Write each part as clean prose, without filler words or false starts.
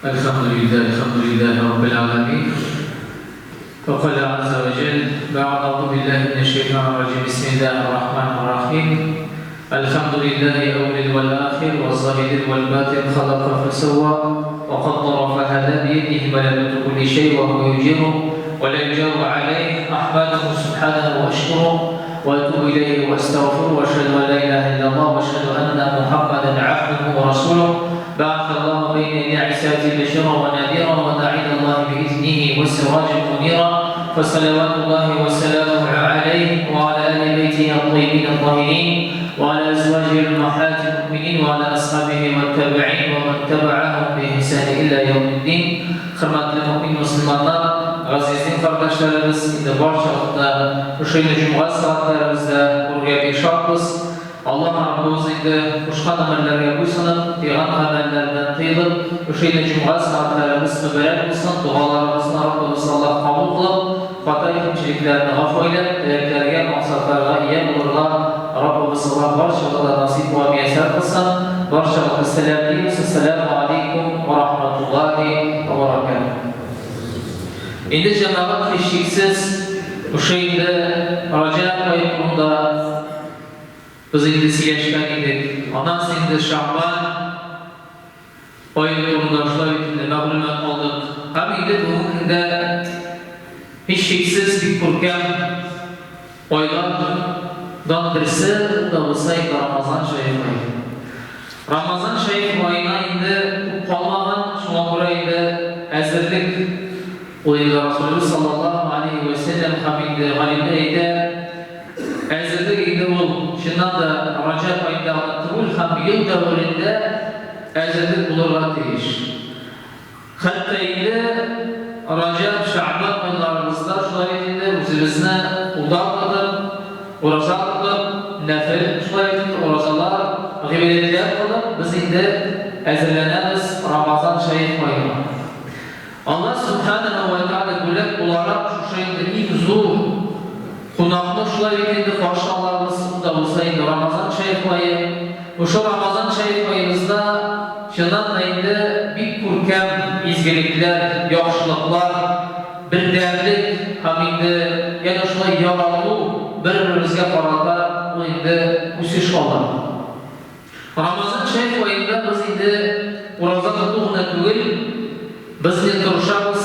Әлхәмдүлилләһ, әлхәмдүлилләһи раббил галәмин. Вә калә газзә вә җәл, Бәгъд әгъузу билләһи минәш шәйтанир раҗим, бисмиллаһир рахманир рахим. Әлхәмдүлилләһи әүвәлил вәл ахир, вә заһирил вәл батин, халака фәсәүвә, вә каддара фәһәдә, биядиһи мәләкүтү кулли шәй, вә һүә юҗиру, вә лә юҗару аләйһ, әхмәдүһү сүбхәнәһү вә әшкүрү, вә әтүбү иләйһи вә әстәгъфирү, вә әшһәдү ән лә иләһә илляллаһ, вә әшһәдү әннә Мухәммәдән габдүһү вә расүлүһ, بعث الله بين يدي عيسى بشيرا ونذيرا وداعيا الله بإذنه وسراجا منيرا فصلوات الله وسلامه عليه وعلى آل بيته الطيبين الطاهرين وعلى أزواجه الأمهات المؤمنين وعلى أصحابه والتابعين ومن تبعهم بإحسان إلى يوم الدين. Хөрмәтле мөэмин мөселманнар, газиз дин кардәшләребез, инде барчагызны да шушы инде җомга сәгатьләребездә күрергә бик шатбыз. Аллаһ Раббыбыз инде кушкан әмерләргә буйсынып, тыйган гамәлләрдән тыелып, шушы инде җомга сәгатьләребез мөбарәк булсын, догаларыбызны Раббыбыз Аллаһ кабул кылып, хата-кимчелекләрне гафу әйләп, теләкләргә, максатларга ия булырга Раббыбыз Аллаһ барчага да насыйп вә мияссәр кылсын. Барчагызны сәламлибез, Әссәләмү алейкум вә рахматуллаһи вә бәрәкәтүһ. Инде җәмәгать һичшиксез шушы инде Раҗәб ае турында Без инде сөйләшкән идек. Аннан соң инде Шәгъбан ае турында шулай бит инде мәгълүмат алдык. Һәм инде бүгенге көндә һичшиксез бик күркәм айлар дан берсе, ул да булса инде Рамазан шәриф ае. Рамазан шәриф аена инде күп калмаган, шуңа күрә инде әзерлек ул инде Расулебез саллаллаһу алейһи вә сәлләм һәм инде галимнәр әйтә, Әзерлек инде ул, чыннан да, Раҗәб аенда гына түгел һәм ел дәверендә әзерлек булырга тиеш. Хәтта инде Раҗәб, Шәгъбан айларыбызда шулай бит инде үзебезне кулда тотып, ураза тотып, нәфел шулай бит инде уразалар, гыйбадәтләр кылып, без инде әзерләнәбез Рамазан шәриф аена. Аллаһ Сүбхәнәһү вә Тәгалә бүләк буларак шушы инде иң зур кунакны шулай бит инде каршы алабыз, ул да булса инде Рамазан шәриф ае. Шушы Рамазан шәриф аебызда чыннан да инде бик күркәм изгелекләр, яхшылыклар, бердәмлек һәм инде янә шулай ярату бер-беребезгә карата ул инде үсеш ала. Рамазан шәриф аенда без инде ураза тоту гына түгел, без инде тырышабыз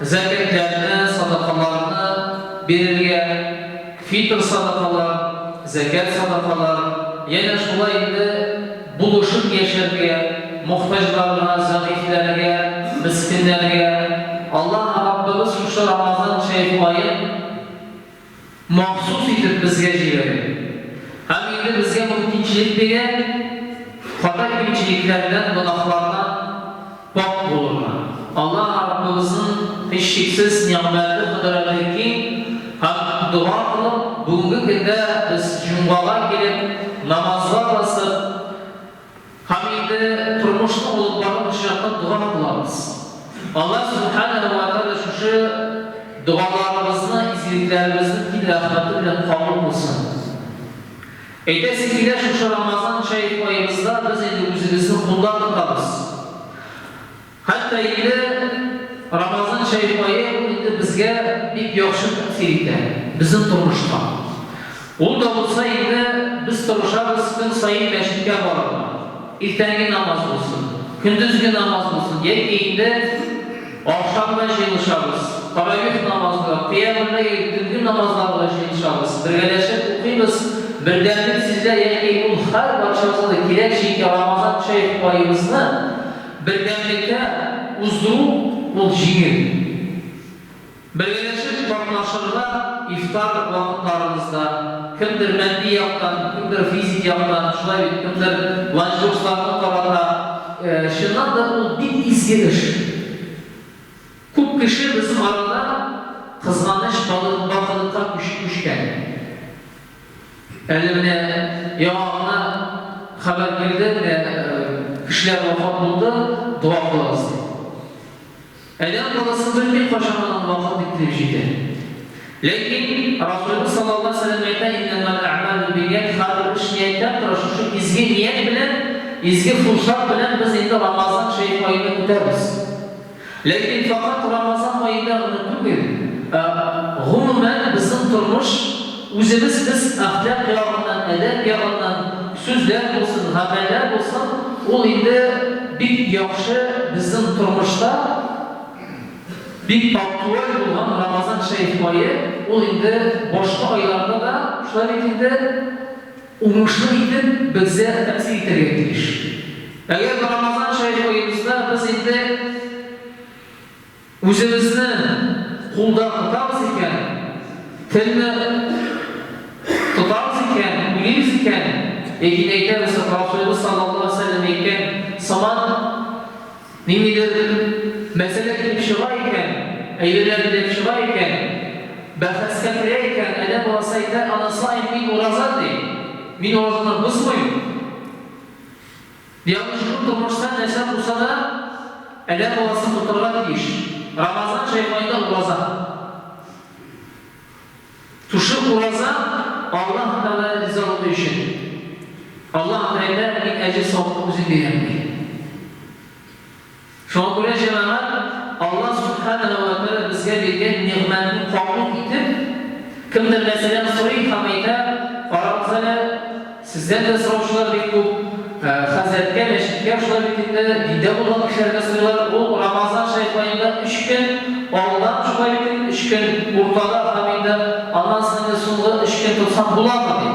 зәкятләрне, садакаларны бирергә, фитр садакалар, зәкят садакалар, янә шулай инде булышып яшәргә, мохтаҗларга, зәгыйфьләргә, мескеннәргә. Аллаһ Раббыбыз шушы Рамазан шәриф аен махсус итеп безгә җибәрә һәм инде безгә мөмкинчелек бирә хата кимчелекләрдән, гөнаһлардан пакь булырга. Аллаһ Раббыбызның һичшиксез нигъмәте, кодрәте киң һәм дога кылып, бүгенге көндә без җомгага килеп, намазга басып, Һәм инде тормышны алып барган очракта дога кылабыз. Аллаһ Сүбхәнәһү вә Тәгалә шушы догаларыбызны, изгелекләребезне киң рәхмәте белән кабул кылсын. Әйтәсе килә, шушы Рамазан шәриф аебызда без инде үзебезне кулда тотабыз. Хәтта инде Рамазан шәриф ае ул инде безгә бик яхшы тәэсир итә, безнең тормышка. Ул да булса инде без тырышабыз көн саен мәчеткә барырга. Иртәнге намаз булсын, көндезге намаз булсын яки инде ахшамга җыелышабыз, таравих намазына, кыямулләйл, төнге намазларга җыелышабыз, бергәләшеп укыйбыз, бердәмлек сизелә яки ул һәрбарчабызга да кирәк, чөнки Рамазан шәриф аебызны Бердәмлектә уздыру ул җиңел. Бергәләшеп катнашырга ифтар вакытларыбызда, кемдер матди яктан, кемдер физик яктан, шулай бит, кемдер ланчбоксларны тарата. Чыннан да ул бик изге эш. Күп кеше безнең арада, кызганыч, бакыйлыкка күчкән. Әле менә яңа гына хәбәр килде, менә кешеләр вафат булды, дога кылыгыз дип. Адәм баласы белми кайчан аның вакыты килеп җитә. Ләкин Расулыбыз саллаллаһу алейһи ва сәлләм әйтә, Иннәмәл әгъмалу бинният, һәрбер эш нияттән тора, шушы изге ният белән. изге фурсат белән без инде Рамазан шәриф аена көтәбез. Ләкин фәкать Рамазан аенда гына түгел, ә гомумән безнең тормыш, үзебез без әхлак ягыннан, әдәп ягыннан, сүзләр булсын, гамәлләр булсын, ул инде бик яхшы безнең тормышта бик актуаль булган Рамазан шәриф ае, ул инде башка айларда да шулай бит инде, уңышлы итеп безгә тәэсир итәргә тиеш. Әгәр дә Рамазан шәриф аебызда без инде үзебезне кулда тотабыз икән, телне тотабыз икән, уйлыйбыз икән, яки әйтәбез, Расулыбыз саллаллаһу алейһи ва сәлләм әйткән сыман, Ниндидер мәсьәлә килеп чыга икән, әйберләр килеп чыга икән, бәхәскә керә икән, адәм баласы әйтә, Ана саим, мин ураза, ди. Мин уразаны бозмыйм. Ягъни шушы тормышта нәрсә булса да, адәм баласы тотарга тиеш. Рамазан шәриф аенда ураза. Шушы ураза Аллаһ Тәгалә ризалыгы өчен. Аллаһ Тәгалә, Мин әҗер-савапны үзем бирәм, ди. Шуңа күрә, җәмәгать, Аллаһ Сүбхәнәһү вә Тәгалә безгә биргән нигъмәтне кабул итеп, кемдер, мәсәлән, сорый һәм әйтә, Карагыз әле, Сездән дә сораучылар бик күп. Хәзрәткә, мәчеткә шулай бит инде, диндә булган кешеләргә сорыйлар. Ул Рамазан шәриф аенда өч көн алдан шулай бит инде, өч көн уртада һәм инде аннан соң инде соңгы өч көн тотсам буламы, ди.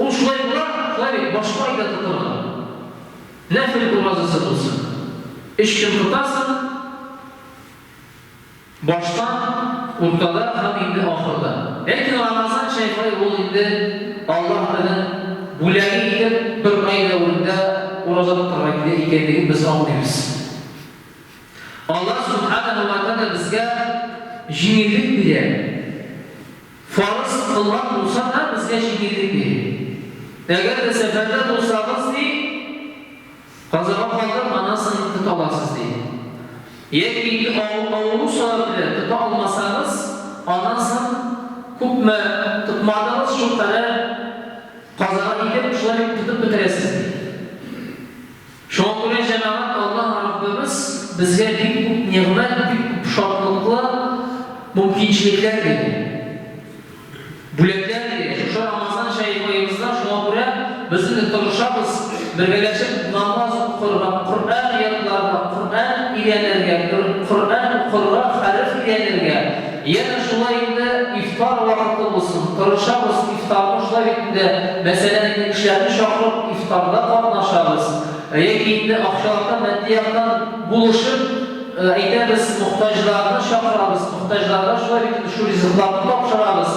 Ул шулай була, шулай бит, башка айда тотырга. Нәфел уразасы булсын. Өч көн тотасың. Башта, уртада һәм инде ахырда. Ләкин Рамазан шәйхай ул инде Аллаһ Тәгаләнең бүләге итеп бер ай дәверендә ураза тотарга килә икәнлеген без аңлыйбыз. Аллаһ Сүбхәнәһү вә Тәгалә безгә җиңеллек бирә. Фарыз кылган булса да безгә җиңеллек бирә. Әгәр дә сәфәрдә булсагыз, ди, Казага калдым, аннан соң инде тота аласыз, ди. Яки инде авыру сәбәпле тота алмасагыз, аннан соң күпме тотмадыгыз, шулкадәр казага итеп, шулай итеп тотып бетерәсез, ди. Шуңа күрә, җәмәгать, Аллаһ Раббыбыз безгә бик күп нигъмәт, бик күп шатлыклы мөмкинчелекләр бирде. Бүләкләр бирә. Шушы Рамазан шәриф аебызда шуңа күрә без инде тырышабыз бергәләшеп намаз укырга, Коръән ятларга, Коръән өйрәнергә, Коръән укырга, хәреф өйрәнергә. Янә шулай инде ифтар вакыты булсын, тырышабыз ифтарны шулай бит инде, мәсәлән, инде кешеләрне чакырып ифтарда катнашабыз, яки инде акчалата, матди яктан булышып, Әйтәбез, мохтаҗларны чакырабыз, мохтаҗларга шулай бит инде шул ризыкларны тапшырабыз.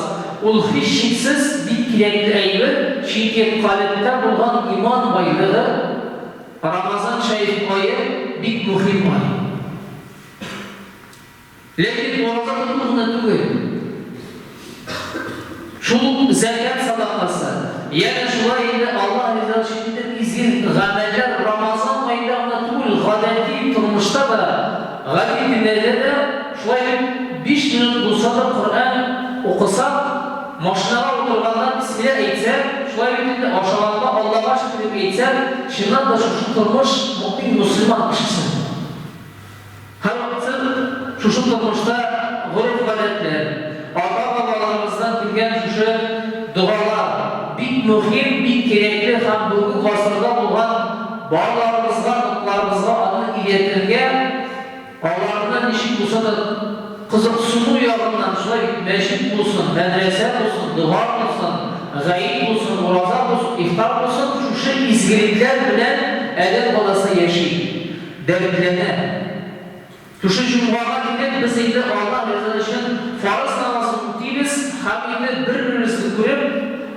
Ул һичшиксез бик кирәкле әйбер, чөнки калебтә булган иман байлыгы, Рамазан шәриф ае бик мөһим ай. Ләкин ураза тоту гына түгел. Шул ук зәкят садакасы, янә шулай инде Аллаһ ризалыгы өчен бөтен изге гамәлләр Рамазан аенда гына түгел, гадәти тормышта да, гади көннәрдә дә шулай ук биш минут булса да Коръән укысак, машинага утырганда бисмилла әйтсәк, шулай бит инде ашаганда Аллага шөкер дип әйтсәк, чыннан да шушы тормыш мөэмин-мөселман кешесенең. Һәрвакыт шушы тормышта гореф-гадәтләр, ата-бабаларыбыздан килгән шушы догалар бик мөһим, бик кирәкле һәм бүгенге гасырда булган балаларыбызга, оныкларыбызга аны өйрәтергә, аларны ничек булса да кызыксыну ягыннан шулай бит мәчет булсын, мәдрәсә булсын, дога булсын, гает булсын, ураза булсын, ифтар булсын, шушы изгелекләр белән адәм баласы яши. Дәртләнә. Шушы җомгага килеп, без инде Аллаһ ризалыгы өчен фарыз намазын үтибез һәм инде бер-беребезне күреп,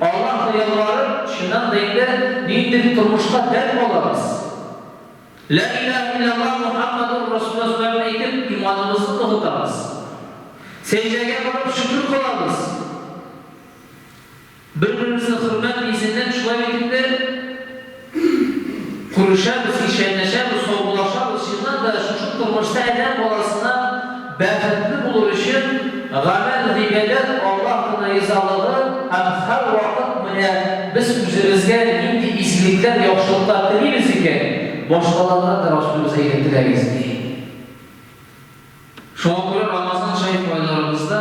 Аллаһка ялварып, чыннан да инде ниндидер тормышка дәрт алабыз. Лә илаһә илляллаһ Мухаммадур Расулуллаһ сүзләрен әйтеп, иманыбызны ныгытабыз. Сәҗдәгә барып шөкер кылабыз. Бер-беребезне хөрмәт йөзеннән шулай бит инде күрешәбез, исәнләшәбез, саубуллашабыз. Чыннан да, шушы тормышта адәм баласына бәхетле булыр өчен гамәл, гыйбадәт, Аллаһ гына ризалыгы һәм һәрвакыт менә без. Без үзебезгә нинди изгелекләр, яхшылыклар телибез икән, башкаларга да Расулыбыз әйбәт теләгез, ди. Шуңа күрә Рамазан шәриф айларыбызда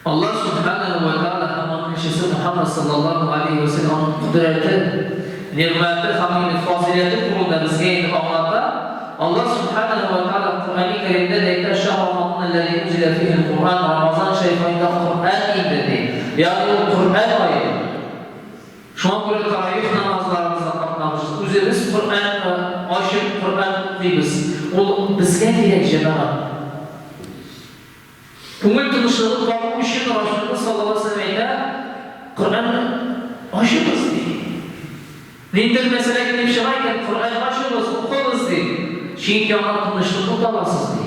Аллаһ Сүбхәнәһү вә Тәгалә һәм Аның илчесе Мөхәммәд салләллаһу галәйһи вә сәлләм Аның кодрәте, нигъмәте һәм инде фазыйләте турында безгә инде аңлата. Аллаһ Сүбхәнәһү вә Тәгалә Коръәни Кәримдә дә әйтә, Шәһру Рамазан әлләзи унзилә фиһил Коръән, Рамазан шәриф аенда Коръән иңде, ди. Ягъни ул Коръән ае. Шуңа күрә таравих намазларыбызда катнабыз, үзебез Коръән ачып Коръән укыйбыз. Ул безгә кирәк, җәмәгать. Күңел тынычлыгы табу өчен Расулыбыз саллаллаһу галәйһи ва сәлләм әйтә, Коръәнне ачыгыз, ди. Ниндидер мәсьәлә килеп чыга икән, Коръән ачыгыз, укыгыз, ди. Чөнки анда тынычлыкны табасыз, ди.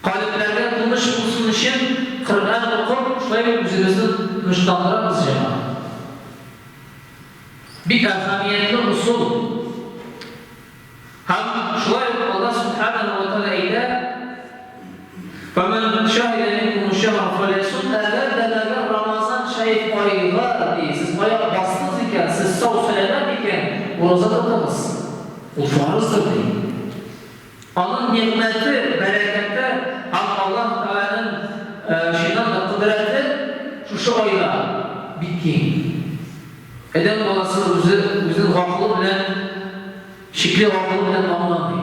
Калебләргә тыныч булсын өчен Коръән укып, шулай ук үзебезне тынычландырабыз, җәмәгать. Бик әһәмиятле ысул. Һәм шулай ук Аллаһ Сүбхәнәһү вә Тәгалә әйтә, Фәмән шәһидә минкуму шәһра фәлйәсум, әгәр дә мәгәр Рамазан шәриф айга, ди, сез аяк бастыгыз икән, сез сау-сәламәт икән, ураза тотыгыз. Ул фарыздыр, ди. Аның нигъмәте, бәрәкәте һәм Аллаһ Тәгаләнең, чыннан да, кодрәте шушы айда бик киң. Адәм баласы үзе үзенең гакылы белән, чикле гакылы белән аңламый.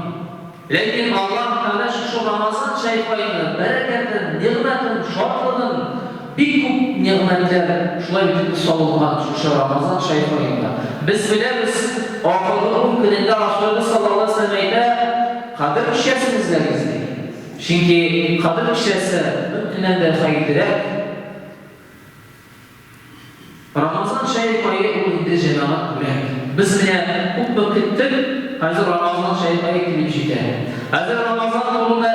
Ләкин Аллаһ Тәгалә шушы Рамазан шәриф аены бәрәкәтен, нигъмәтен, шатлыгын, бик күп нигъмәтләр шулай бит инде салынган шушы Рамазан шәриф аенда. Без беләбез, ахыргы ун көнендә Расулыбыз саллаллаһу галәйһи ва сәлләм әйтә, Кадер кичәсен эзләгез, ди. Чөнки Кадер кичәсе мең көннән дә хәерлерәк. Рамазан шәриф ае ул инде җәмәгать бүләк. Без менә күпме көттек, хәзер Рамазан шәриф ае килеп җитә. Хәзер Рамазан турында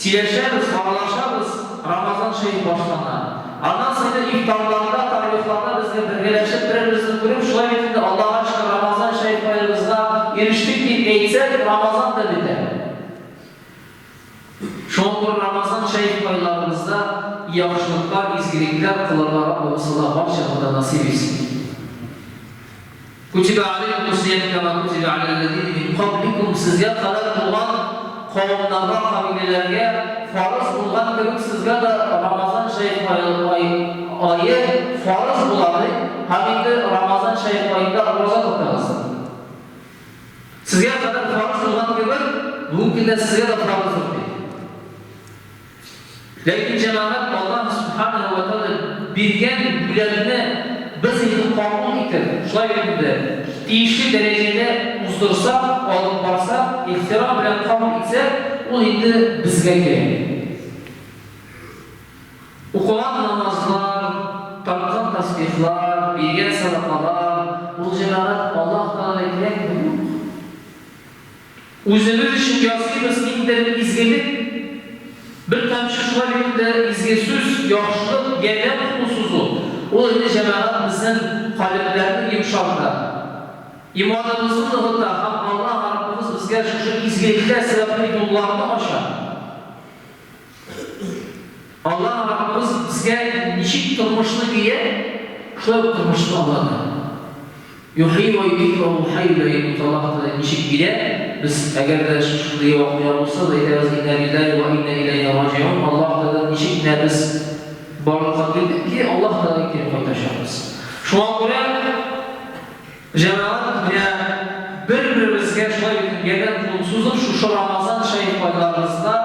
Сөйләшәбез, аралашабыз, Рамазан шәриф башлана. Аннан соң инде ифтарларда, таравихларда безгә бергәләшеп бер-беребезне күреп, шулай бит инде Аллага шөкер, Рамазан шәриф аебызга ирештек дип әйтсәк, Рамазан да бетә. Шуңа күрә Рамазан шәриф айларыбызда яхшылыклар, изгелекләр кылырга Раббыбыз Аллаһ барчага да насыйп итсен. Кутибә аләйкумус сиям кәмә кутибә аләлләзинә мин кабликум, сезгә кадәр булган кавымнарга, кабиләләргә фарыз булган кебек сезгә дә Рамазан шәриф ае фарыз була, ди, һәм инде Рамазан шәриф аенда ураза тотыгыз, ди. Сезгә кадәр фарыз булган кебек, бүгенге көндә сезгә дә фарыздыр, ди. Ләкин, җәмәгать, Аллаһ Сүбхәнәһү вә Тәгалә биргән бүләкне без инде кабул итеп, шулай бит инде, тиешле дәрәҗәдә уздырсак, алып барсак, ихтирам белән кабул итсәк, ул инде безгә кирәк. Укыган намазлар, тарткан тәсбихлар, биргән сәдакалар, ул, җәмәгать, Аллаһ Тәгаләгә кирәкме? Юк. Үзебез өчен ясыйбыз ниндидер изгелек, бер тамчы шулай бит инде изге сүз, яхшылык, ярдәм кулы сузу, ул инде, җәмәгать, безнең калебләрне йомшарта, иманыбызны ныгыта һәм Аллаһ Раббыбыз безгә шушы изгелекләр сәбәпле юлларны ача. Аллаһ Раббыбыз безгә ничек тормышны бирә, шулай ук тормышны ала да. Юхйи вә юмит вә һу хәййу лә ямут, Аллаһ Тәгалә ничек бирә, без әгәр дә шушындый вакыйга булса да әйтәбез, Иннә лилләһи вә иннә иләйһи раҗиун, Аллаһ Тәгаләдән ничек менә без барлыкка килдек, кире Аллаһ Тәгаләгә кире кайтачакбыз. Шуңа күрә, җәмәгать, менә бер-беребезгә шулай бит ярдәм кулын сузып, шушы Рамазан шәриф айларыбызда,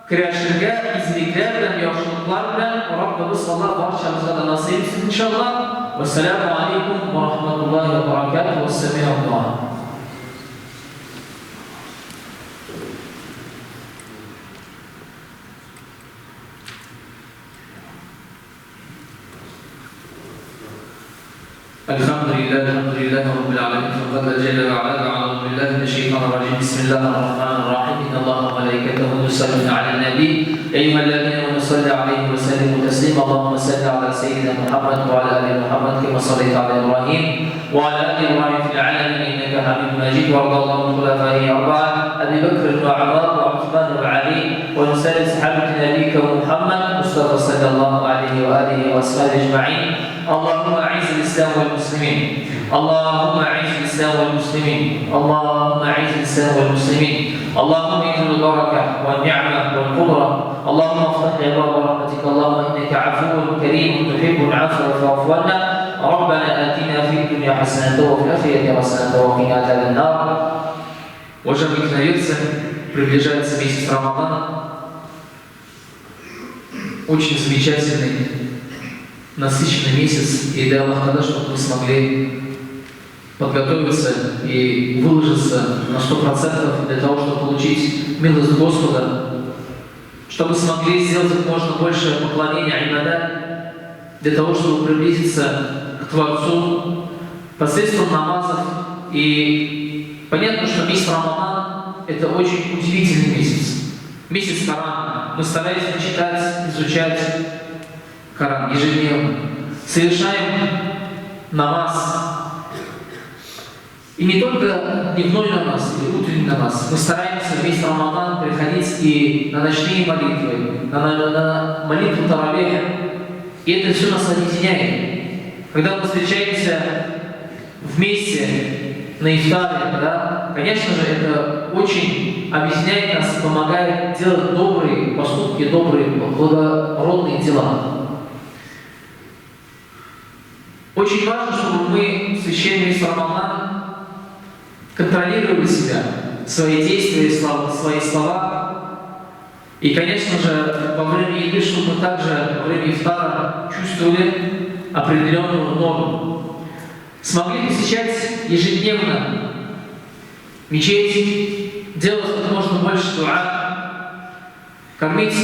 Көрәшергә, изгелекләр белән, яхшылыклар белән Раббыбыз Аллаһ барчабызга да насыйп итсен, иншаллаһ. Вәссәламү алейкум вә рахматуллаһи вә баракатүһ, вәссәми'аллаһ. الحمد لله الحمد لله رب العالمين فقد جل وعلا أعوذ بالله من الشيطان الرجيم بسم الله الرحمن الرحيم إن الله وملائكته يصلون على النبي أيها الذين آمنوا صلوا عليه وسلموا تسليما اللهم صل على سيدنا محمد وعلى آل محمد كما صليت على إبراهيم وعلى آل إبراهيم في العالمين إنك حميد مجيد وارض اللهم خلفائه أربعة أبي بكر وعمر وعثمان وعلي وعن سائر صحابة نبيك محمد مصطفى صلى الله عليه وآله وأصحابه أجمعين اللهم الإسلام والمسلمين اللهم أعز الإسلام والمسلمين اللهم أعز الإسلام والمسلمين اللهم انزل البركة والنعمة والقدرة اللهم افتح لي أبواب رحمتك اللهم إنك عفو كريم تحب العفو فاعف عنا ربنا آتنا في الدنيا حسنة وفي الآخرة حسنة وقنا عذاب النار. Уважаемые единоверцы, приближается месяц Рамадан. Очень замечательный, насыщенный месяц. И дай Аллах тогда, чтобы мы смогли подготовиться и выложиться на 100% для того, чтобы получить милость Господа, чтобы смогли сделать как можно больше поклонения ибадат, для того, чтобы приблизиться к Творцу посредством намазов. И понятно, что месяц Рамадан – это очень удивительный месяц. Месяц Корана. Мы стараемся читать, изучать Коран ежедневно. Совершаем намаз. И не только дневной намаз или утренний намаз. Мы стараемся в месяц Рамадан приходить и на ночные молитвы, на молитву Таравеха. И это все нас объединяет. Когда мы встречаемся вместе на ифтаре, да, конечно же, это очень объединяет нас, помогает делать добрые поступки, добрые, благородные дела. Очень важно, чтобы мы в священный месяц Рамадан контролировали себя, свои действия, свои слова. И, конечно же, во время еды, чтобы мы также во время ифтара чувствовали определенную норму. Смогли посещать ежедневно мечеть, делать как можно больше дуа, кормить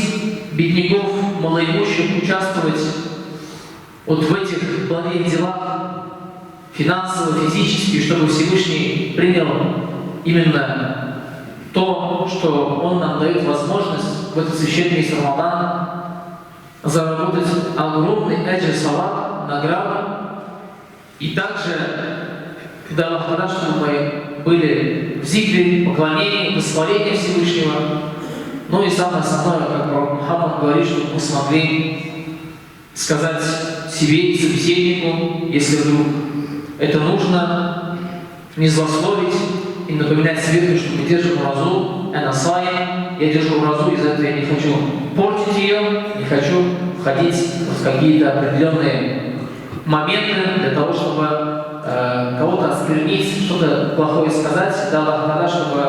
бедняков, малоимущих, участвовать вот в этих благих делах, финансово, физически, чтобы Всевышний принял именно то, что Он нам дает возможность в этот священный месяц Рамадан заработать огромный аджр саваб, награду. И также, когда Аллах Тааля, чтобы мы были в зикре, поклонении, восхвалении Всевышнего. Ну и самое основное, как пророк Мухаммад говорит, чтобы мы смогли сказать себе и собеседнику, если вдруг это нужно, не злословить и напоминать себе, что мы держим уразу, энасай, я держу уразу, из-за этого я не хочу портить ее, не хочу входить в какие-то определенные моменты для того, чтобы кого-то осквернить, что-то плохое сказать, да, Аллах Тааля, чтобы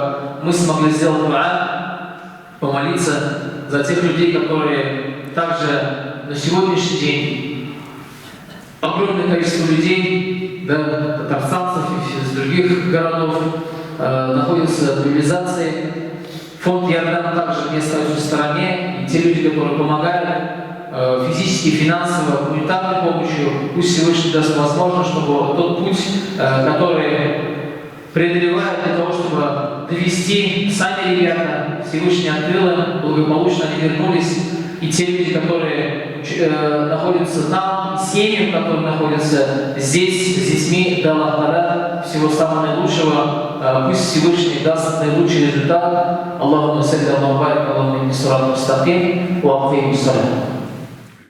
мы смогли сделать дуа, помолиться за тех людей, которые также на сегодняшний день огромное количество людей, да, татарстанцев и из других городов находятся в мобилизации. Фонд Ярдам также не остается в стороне, и те люди, которые помогают физически, финансово, гуманитарной помощью, пусть Всевышний даст возможность, чтобы тот путь, который преодолевают для того, чтобы довести сами ребята, Всевышний открыл им, благополучно они вернулись, и те люди, которые находятся там, семьи, которые находятся здесь, с детьми, да Аллах Тааля, всего самого наилучшего, пусть Всевышний даст наилучший результат. Аллахумма салли Аллаху барик, Аллахумма инни сират мустаким, ва акимус салам.